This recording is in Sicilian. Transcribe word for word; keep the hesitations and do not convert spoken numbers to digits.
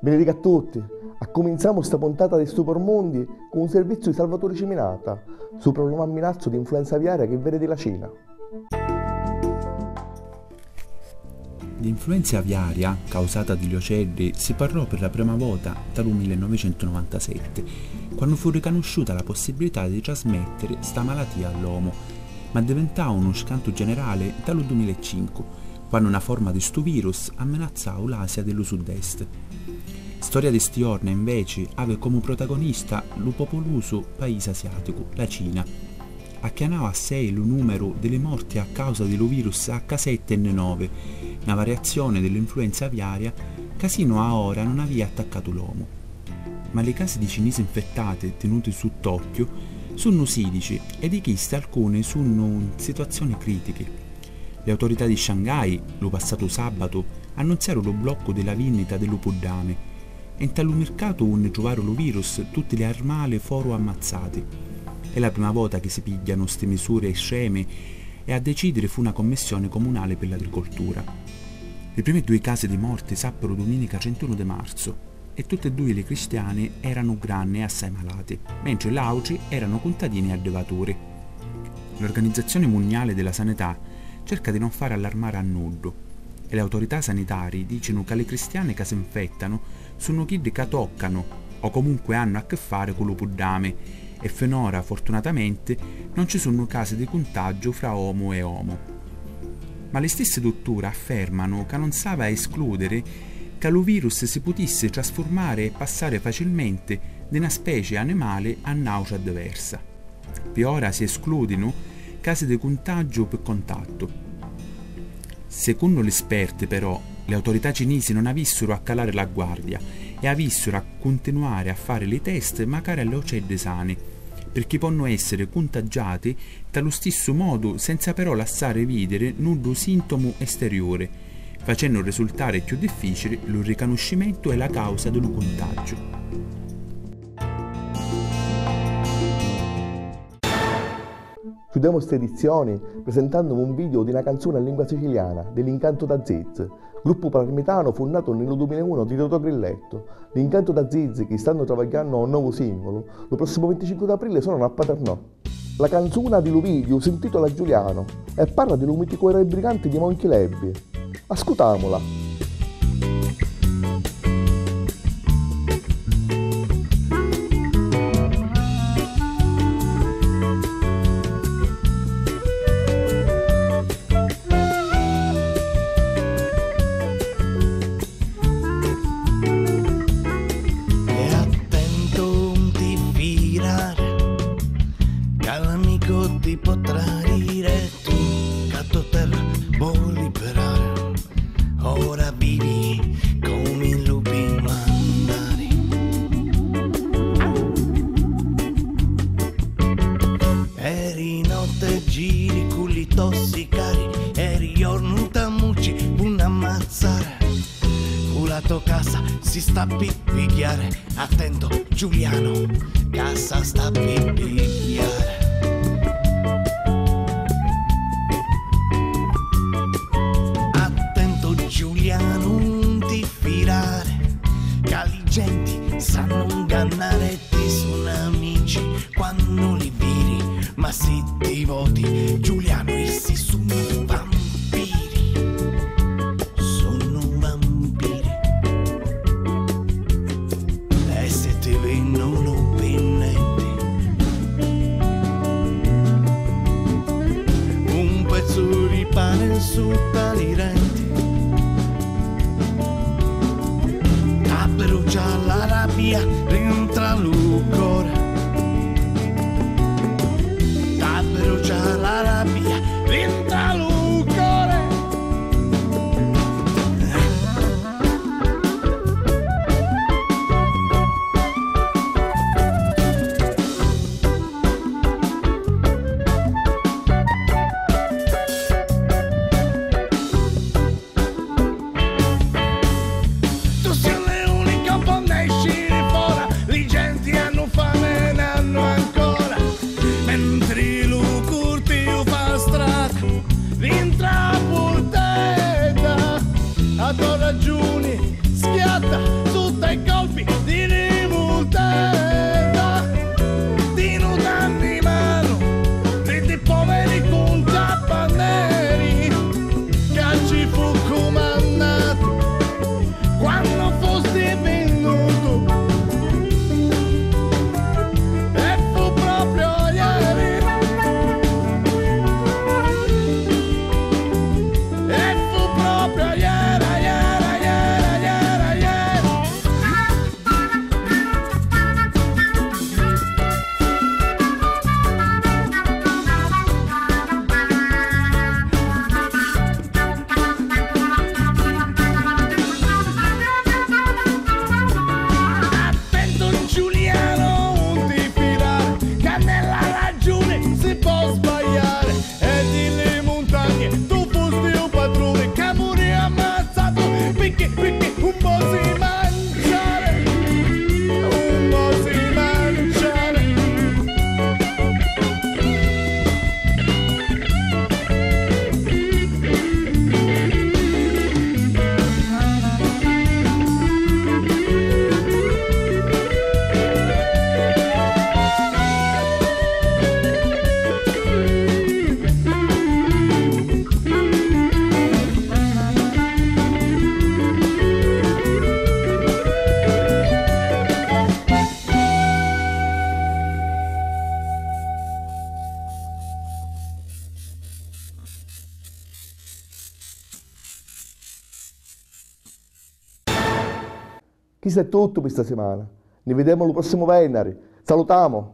Benedica a tutti! Accuminzamu sta puntata di Stupor Mundi cu un serviziu di Salvatore Ciminata supra lu mamminazzu di influenza aviaria chi veni di la Cina. L'influenza aviaria, causata di li oceddi, si parrò pi la prima vota nta lu millenovecentunovantasette, quannu fu ricanusciuta la possibilità di trasmettiri sta malatia all'omu, ma diventau nu scantu generali nta lu dumilacincu, quannu na forma di stu virus amminazzau l'Asia di lu Sud-Est. Storia di sti jorna, inveci, havi comu protagonista lu populusu paisi asiaticu, la Cina. Acchianau assai lu numeru di li morti a causa di lu virus H sette N nove, na variazzioni di l'influenza aviaria ca sinu a ora nun avia attaccatu l'omu. Ma li casi di cinisi infettati tinuti sutt'occhiu sunnu sidici e di chisti alcuni sunnu in situazzioni critichi. Li autorità di Shanghai, lu passatu sabatu, annunziaru lu bloccu di la vinnita di lu puddami e nta lu mircatu unni truvaru lu virus tutti li armali foru ammazzati. È la prima vota chi si pigghianu sti misuri estremi e a decidiri fu na commissioni comunali pi l'agricoltura. Li primi dui casi di morti s'appiru duminica trintunu di marzu e tutti e dui li cristiani eranu granni e assai malati, mentri l'àutri eranu cuntadini e addivaturi. L'Organizzazioni Munniali di la Sanità cerca di non fari allarmari a nuddu e l'autorità sanitarii dicinu ca li cristiani ca s'infettanu sunnu chiddi ca toccanu o comunque hannu a chi fari cu lu puddami e finora, fortunatamenti, non ci sunnu casi di cuntaggiu fra omu e omu. Ma li stissi duttura affermanu ca non s'havi a escludiri ca lu virus si putissi trasfurmari e passari facilmenti di na speci animali a n'àutra diversa. Pi ora si escludinu casi di cuntaggiu pi contattu. Secunnu li sperti, però, li autorità cinisi non avìssiru a calari la guardia e avìssiru a cuntinuari a fari li test macari a l'oceddi sani, pirchì ponnu èssiri cuntaggiati nta lu stissu modu senza però lassari vìdiri nuddu sintomu esteriuri, facennu risultari cchiù diffìcili lu ricanuscimentu e la càusa di lu cuntaggiu. Chiudemu sta edizioni presentannuvi un video di na canzuna in lingua siciliana di L'Incantu d'Aziz, gruppu palermitanu funnatu nni lu dumila e unu di Toto Grilletto. L'Incantu d'Aziz, chi stannu travagghiannu a un novu singulu, lu prossimu vinticincu d'aprilli sonanu a Paternò. La canzuna di lu video si ntitula Giuliano e parla di lu miticu eroi briganti di Monchi Lebbi. Ascutàmula! E attento, 'un ti fidare, ca l'amico ti può tradire. Tu ca to terra vuoi liberare, ora vivi come i lupi mannari. E di notte giri cu li to sicari, e di jornu t'ammucci p'un ammazzare. Cu la to casa si sta pi pigghiare. Attento, Giuliano, casa sta pi pigghiare. Attento, Giuliano, 'un ti fidare, ca li genti sannu 'ngannare, ti sunnu amici quannu li viri, ma si ti voti, Giuliano, issi sunnu vampiri. Sunnu vampiri. E si ti vinnu nu pinnenti, un pezzu di pane sutta li denti. T'abbrucia la rabbia dintra lu core. T'abbrucia la rabbia dintra lu core. Tu sei l'unico ponnesci di fora, li Chistu è tuttu pi sta simana. Ni videmu lu prossimu vennari. Salutamu!